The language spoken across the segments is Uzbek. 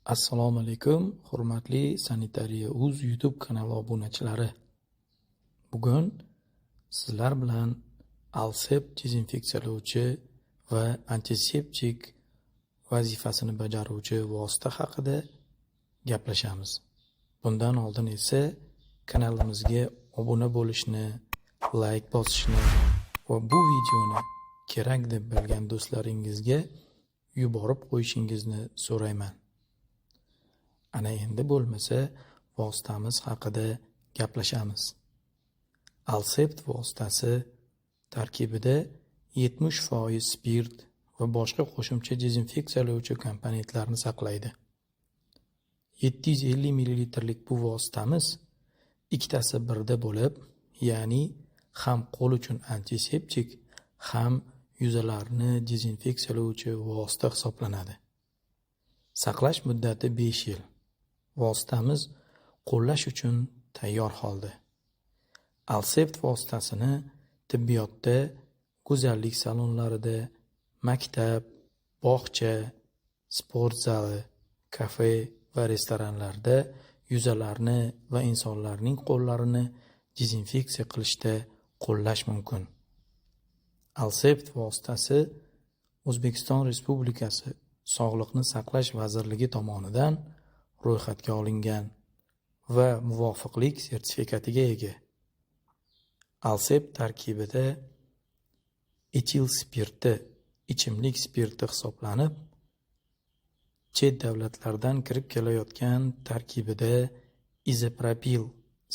Assalomu alaykum, hurmatli Sanitariya Uz YouTube kanali obunachilari. Bugun sizlar bilan Alsept dezinfeksiyalovchi va antiseptik vazifasini bajaruvchi vosita haqida gaplashamiz. Bundan oldin esa kanalimizga obuna bo'lishni, layk bosishni va bu videoni kerak deb bilgan do'stlaringizga yuborib qo'yishingizni so'rayman. Ana endi bo'lmasa vositamiz haqida gaplashamiz. Alsept vositasi tarkibida 70% spirt va boshqa qo'shimcha dezinfeksiyalovchi komponentlarni saqlaydi. 750 millilitrlik bu vositamiz ikkitasi birda bo'lib, ya'ni ham qo'l uchun antiseptik, ham yuzalarni dezinfeksiyalovchi vosita hisoblanadi. Saqlash muddati 5 yil. Vositamiz qo'llash uchun tayyor holda. Alsept vositasini tibbiyotda, go'zallik salonlarida, maktab, bog'cha, sport zali, kafe va restoranlarda yuzalarni va insonlarning qo'llarini dezinfeksiya qilishda qo'llash mumkin. Alsept vositasi O'zbekiston Respublikasi Sog'liqni saqlash vazirligi tomonidan ro'yxatga olingan va muvofiqlik sertifikatiga ega. Alsept tarkibida etil spirti, ichimlik spirti hisoblanib, chet davlatlardan kirib kelayotgan tarkibida izopropil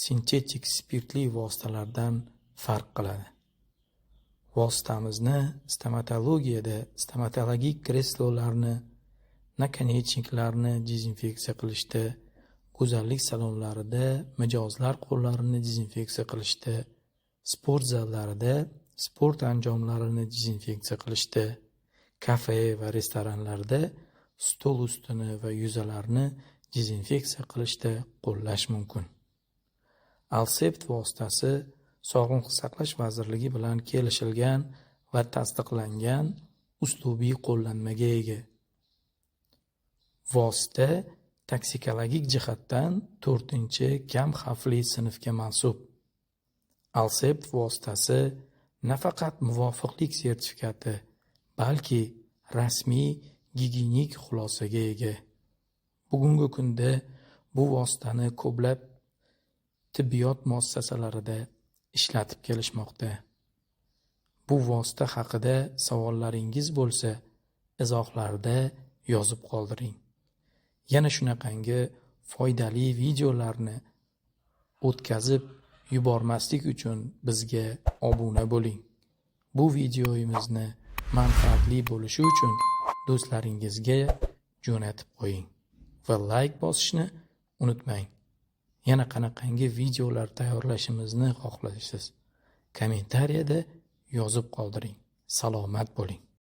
sintetik spirtli vositalardan farq qiladi. Vositamizni stomatologiyada stomatologik kreslolarni, наконечник larni dezinfeksiya qilishda, go'zallik salonlarida mijozlar qo'llarini dezinfeksiya qilishda, sport zallarida sport anjomlarini dezinfeksiya qilishda, kafe va restoranlarda stol ustini va yuzalarni dezinfeksiya qilishda qo'llash mumkin. Alsept vositasi Sog'liqni saqlash vazirligi bilan kelishilgan va tasdiqlangan uslubiy qo'llanmaga ega. Vosita toksikologik jihatdan 4-kam xavfli sinfga mansub. Alsept vositasi nafaqat muvofiqlik sertifikati, balki rasmiy gigiyenik xulosaga ega. Bugungi kunda bu vositani ko'plab tibbiyot muassasalarida ishlatib kelishmoqda. Bu vosita haqida savollaringiz bo'lsa, izohlarda yozib qoldiring. Yana shunaqangi foydali videolarni o'tkazib yubormaslik uchun bizga obuna bo'ling. Bu videomizni manfaatli bo'lishi uchun do'stlaringizga jo'natib qo'ying va layk bosishni unutmang. Yana qanaqangi videolar tayyorlashimizni xohlaysiz? Kommentariyada yozib qoldiring. Salomat bo'ling.